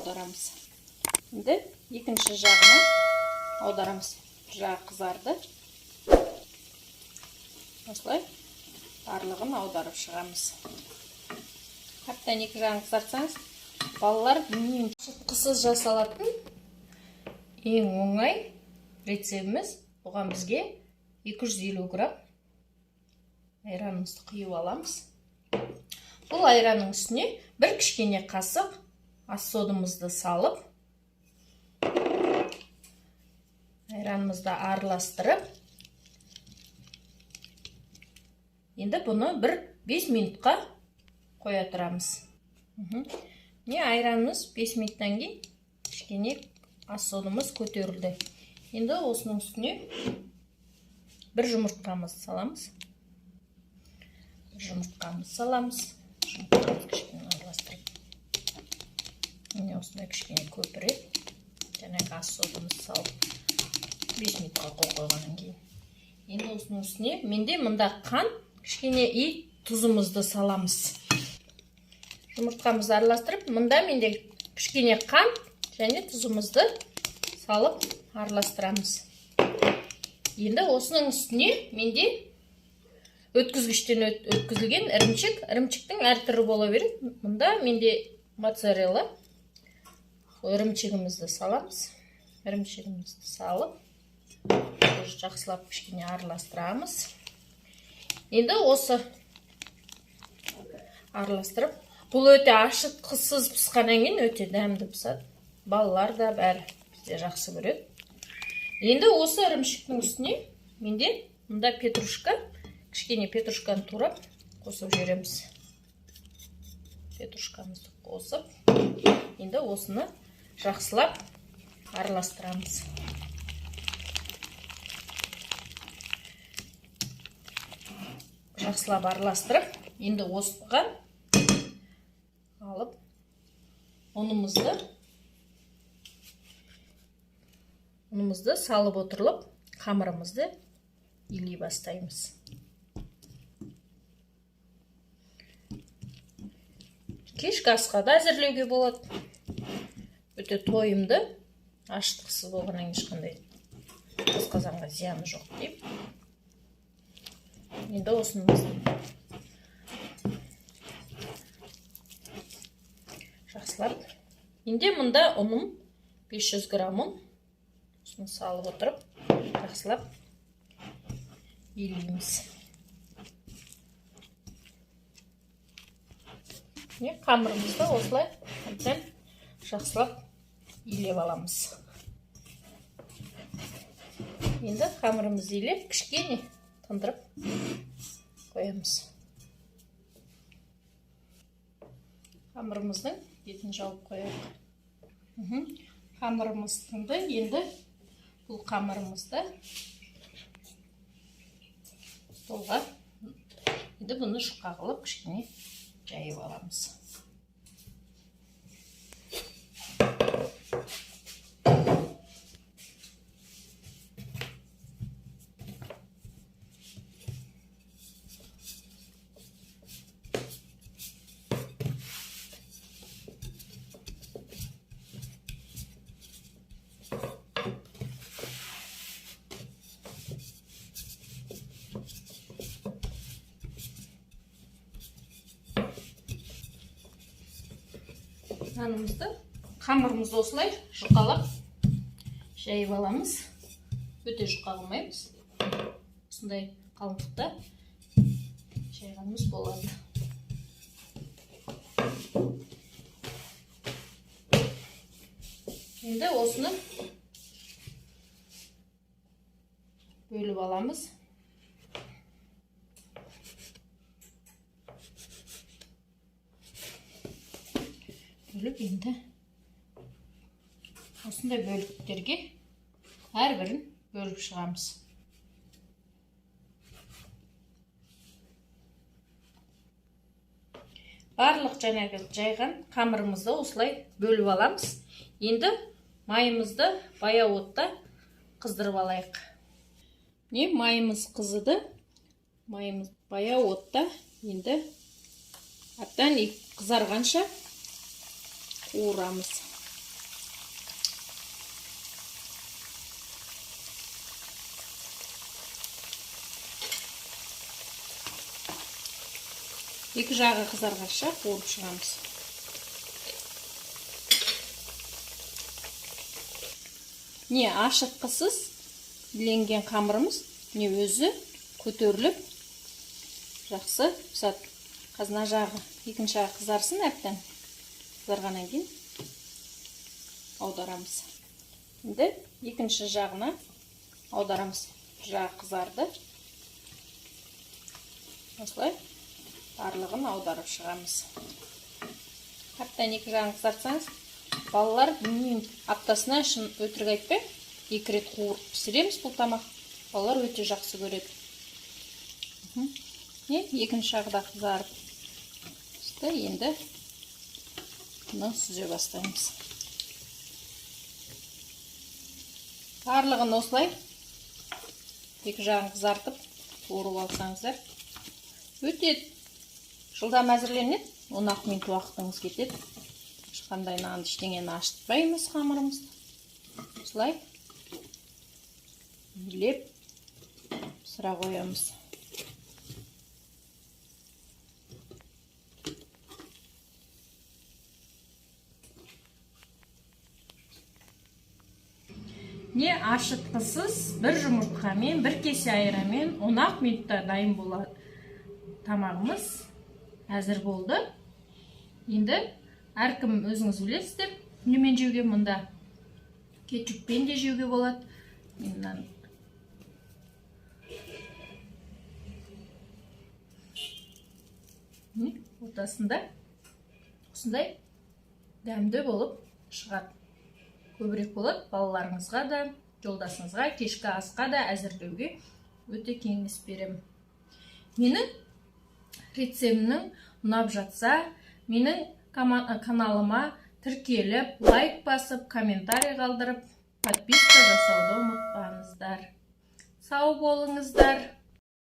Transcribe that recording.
Аударамыз. Енді екінші жағына аударамыз. Бір жағы қызарды. Осылай барлығын аударып шығамыз. Әбден екі жағын қызартсаңыз, балалар білмеймін, ашытқысыз жасалатын ең оңай рецептіміз. Бұған бізге 250 грамм айранымызды құйып аламыз. Бұл айранның үстіне бір кішкене қасық ас содымызды салып, айранымызды араластырып, енді бұны бір 5 минутқа қоя тұрамыз. Міне айранымыз 5 минуттан кейін кішкене ас содымыз көтерілді. Енді осының үстіне бір жұмыртқамызды саламыз. Бір жұмыртқамызды саламыз. Жұмыртқамызды кішкене араластырып. Міне осындай кішкене көпіреді. Жаңағы ас содымызды салып 5 минутқа қойып қойғаннан кейін. Енді осының үстіне менде мында қант, кішкене и тұзымызды саламыз. Жұмыртқамызды араластырып, мында менде кішкене қант және тұзымызды салып араластырамыз. Енді осының үстіне менде өткізгіштен өткізілген ірімшік. Ірімшіктің әр түрі бола береді. Мында менде моцарелла. Ірімшігімізді саламыз. Ірімшігімізді салып, жақсылап кішкене араластырамыз. Енді осы араластырып, бұл өте ашытқысыз пысқаннан кейін өте дәмді пысады. Балалар да бәрі бізде жақсы көреді. Енді осы ірімшіктің үстіне менде мында петрушка, кішкене петрушканы турап қосып жібереміз. Петрушкамызды қосып, енді осыны жақсылап араластырамыз. Жақсылап араластырып, енді осыған алып ұнымызды салып отырылып, қамырымызды илей бастаймыз. Кешкі асқа да әзірлеуге болады. Өте тойымды, ашытқысыз болғаннан кейін ешқандай асқазанға зияны жоқ деп. Енді осыны жақсылап. Енді мында ұным 500 грамм ұн. Осыны салып отырып, жақсылап илейміз. Міне қамырымызды осылай әбден жақсылап илеп аламыз. Енді қамырымызды илеп, кішкене тындырып қоямыз. Қамырымыздың бетін жауып қояйық. Қамырымыз тынды. Енді бұл қамырымызды столға, енді бұны жұқа қылып кішкене жайып аламыз. Нанымызды, қамырымызды осылай жұқалап жайып аламыз. Өте жұқа қылмаймыз. Осындай қалыңдықта жайғанымыз болады. Енді осыны бөліп аламыз. Бөліп енді осындай бөліктерге әрбірін бөліп шығамыз. Барлық жаңағы жайған қамырымызды осылай бөліп аламыз. Енді майымызды баяу отта қыздырып алайық. Міне майымыз қызыды. Майымыз баяу отта енді әбден қызарғанша қуырамыз. Екі жағы қызарғанша қуырып шығамыз. Не ашытқысыз иленген қамырымыз не өзі көтеріліп жақсы пысады. Қазір мына жағы, екінші жағы қызарсын әбден. Қызарғаннан кейін аударамыз. Енді екінші жағына аударамыз. Бір жағы қызарды. Осылай барлығын аударып шығамыз. Әбден екі жағын қызартсаңыз, балалар білмеймін, аптасына шын өтірік айтпаймын, 2 рет қуырып пісіреміз бұл тамақ. Балалар өте жақсы көреді. Не, екінші жағы да қызарып пісті. Енді бұны сүзе бастаймыз. Барлығын осылай екі жағын қызартып қуырып алсаңыздар, өте жылдам әзірленеді. 10-ақ минут уақытыңыз кетеді. Ешқандай нанды ештеңені ашытпаймыз қамырымызды. Осылай илеп пісіре қоямыз. Не ашытқысыз бір жұмыртқамен, бір кесе айранмен 10-ақ минутта дайын болады. Тамағымыз әзір болды. Енді әркім өзіңіз білесіздер, немен жеуге, мұнда кетчуппен де жеуге болады. Мен мынаны міне ортасында осындай дәмді болып шығады. Көбірек болады, балаларыңызға да, жолдасыңызға, кешкі асқа да әзірлеуге өте кеңес беремін. Менің рецептімнің ұнап жатса, менің каналыма тіркеліп, лайк басып, комментарий қалдырып, подписка жасауды ұмытпаңыздар. Сау болыңыздар.